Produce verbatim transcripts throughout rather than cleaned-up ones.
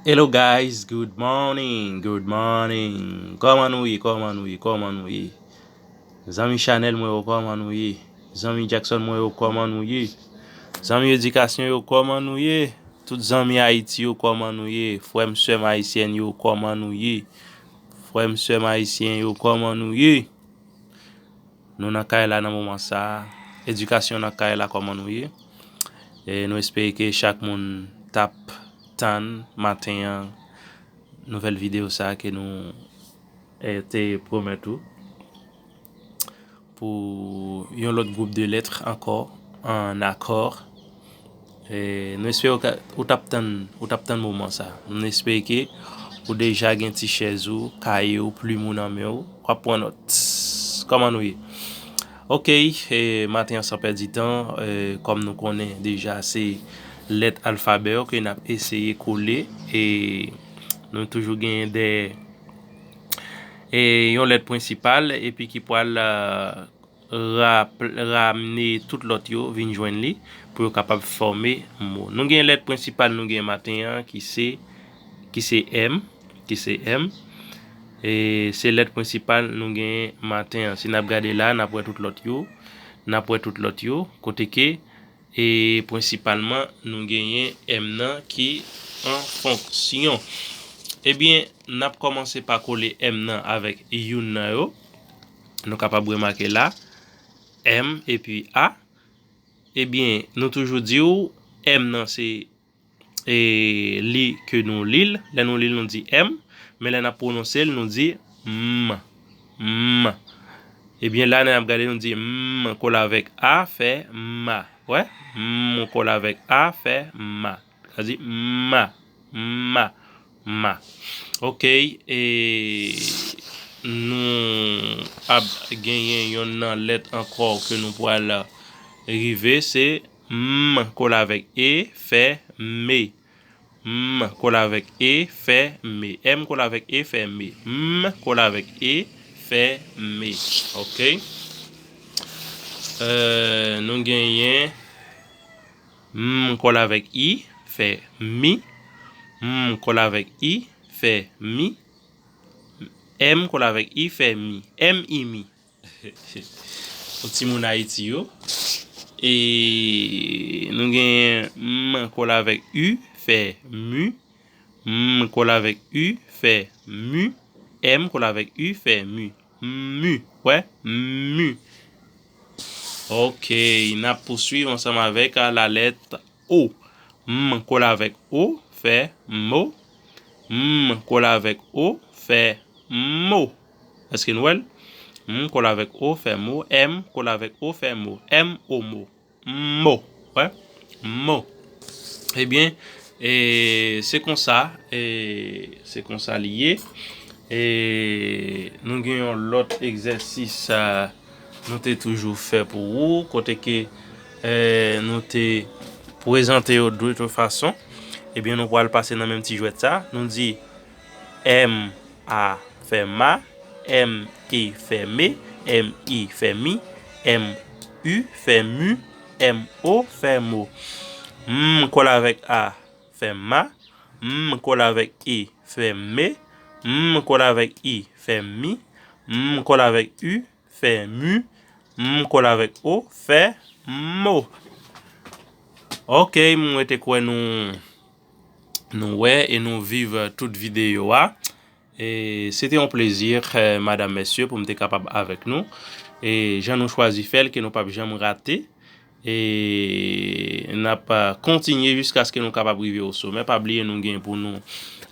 Hello guys, good morning, good morning. Kòman nou ye, kòman nou ye, kòman nou ye? Zanmi Chanel mwen yo, kòman nou ye? Zanmi Jackson mwen yo, kòman nou ye? Zanmi edikasyon yo, kòman nou ye? Tout zanmi Ayiti yo, kòman nou ye? Frè m, sè m ayisyèn yo, kòman nou ye? Frè m, sè m ayisyen yo, kòman nou ye? Nou nan kay la nan moman sa a. Edikasyon nan kay la, kòman nou ye? E nou espere ke chak moun t ap tann maten an nouvèl videyo sa a ke nou, eh, te pwomèt ou pou yon lòt gwoup de lèt ankò, an akò. E nou espere ou ka, ou t ap tann, ou t ap tann moman sa. Nou espere ke ou deja gen ti chèz ou, kaye ou, plim ou nan men ou, w ap pran nòt. Kòman nou ye? Ok, e maten an, san pèdi tan, e kòm nou konnen deja, se lèt alfabè yo ke n ap eseye kole, e nou toujou genyen de, e yon lèt prensipal, epi ki pral, a, rap-, ramne tout lòt yo vin jwenn li pou yo kapab fòme mo. Nou gen lèt prensipal nou gen maten an ki se, ki se M, ki se M. E se lèt prensipal nou gen maten an. Si n ap gade la, n ap wè tout lòt yo. N ap wè tout lòt yo. Kote ke, e prensipalman, nou genyen M nan ki an fonksyon. Ebyen, n ap kòmanse pa kole M nan avèk youn nan yo. Nou kapab remake la, M epi A. Ebyen, nou toujou di w, M nan se, e, li ke nou li l. Lè nou li l, nou di M. Men lè n ap pwononse l, nou di M. M. Ebyen, la, lè n ap gade, nou di M kole avèk A fè ma. Wè? M kole avèk A fè ma. Sa di ma, ma, ma. Ok, e nou ap genyen yon nan lèt ankò ke nou pral rive, se M kole avèk E fè me. M kole avèk E fè me. M kole avèk E fè me. M kole avèk E fè me. Ok. Euh, nou genyen M kole avèk I fè mi. M kole avèk I fè mi. M kole avèk I fè mi. M I mi. Pou timoun Ayiti yo. E nou genyen M kole avèk U fè mu. M kole avèk U fè mu. M kole avèk U fè mu. Mu. Wè? Mu. Ok, n ap pouswiv ansanm avèk, a, la lèt O. M kole avèk O fè mo. M kole avèk O fè mo. Èske nou wè l? M kole avèk O fè mo. M kole avèk O fè mo. M O mo. Mo. Wè? Mo. Ebyen, e, se konsa, e, se konsa li ye. E nou gen yon lòt egzèsis, a, nou te toujou fè pou ou, kote ke, e, nou te prezante yo de tout fason. Ebyen, nou pral pase nan menm ti jwèt sa. Nou di M A fè ma, M E fè me, M I fè mi, M U fè mu, M O fè mo. M kole avèk A fè ma, M kole avèk E fè me, M kole avèk I fè mi, M kole avèk U fè mu, M kole avèk O fè mo. Ok, mwen te kwè nou, nou wè e nou viv tout videyo a. E se te yon plezi, eh, madam, mesye, pou m te kapab avèk nou. E jan nou chwazi fè l, ke nou p ap janm rate. E n ap, eh, kontinye jiskaske nou kapab rive o somè. Pa bliye, nou gen pou nou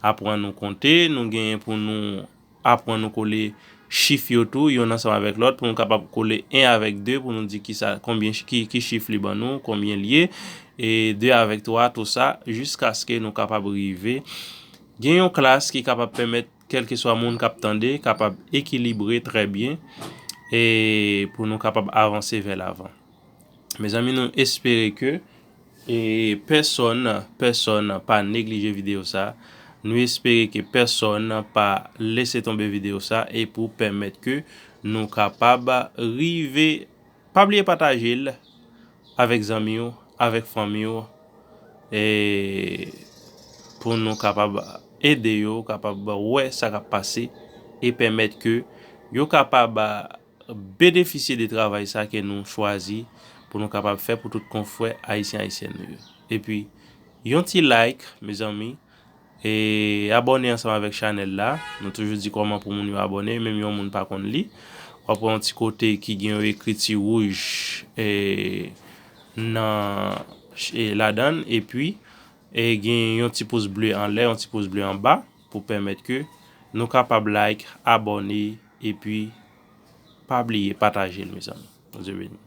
aprann nou konte, nou gen pou nou aprann nou kole chif yo tou, yonn ansanm avèk lòt, pou nou kapab kole en avèk de, pou nou di kisa, konbyen, ki, ki chif li ban nou, konbyen l ye, e de avèk twa, tou sa, jiskaske nou kapab rive gen yon klas ki kapab pèmèt kèlkeswa moun k ap tande, kapab ekilibre trè byen, e pou nou kapab avanse vè lavan. Mezanmi, nou espere ke, e, pèsonn, pèsonn pa neglije videyo sa. Nou espere ke pèsonn pa lese tonbe videyo sa e pou pèmèt ke nou kapab rive. Pa bliye pataje l avèk zanmi w, avèk fanmi w, e pou nou kapab ede yo, kapab wè sa k ap pase e pèmèt ke yo kapab benefisye de travay sa ke nou chwazi pou nou kapab fè pou tout konfrè ayisyen, ayisyèn nou yo. Epi, yon ti like, mezanmi, e abòne ansanm avèk chanèl la. Nou toujou di kòman pou moun yo abòne, menm yon moun pa konn li. W ap wè yon ti kote ki gen yon ekriti wouj e nan e ladan l, epi e gen yon ti pous ble anlè, yon ti pous ble anba pou pèmèt ke nou kapab like, abòne, epi pa bliye pataje l, mezanmi. Bondye beni.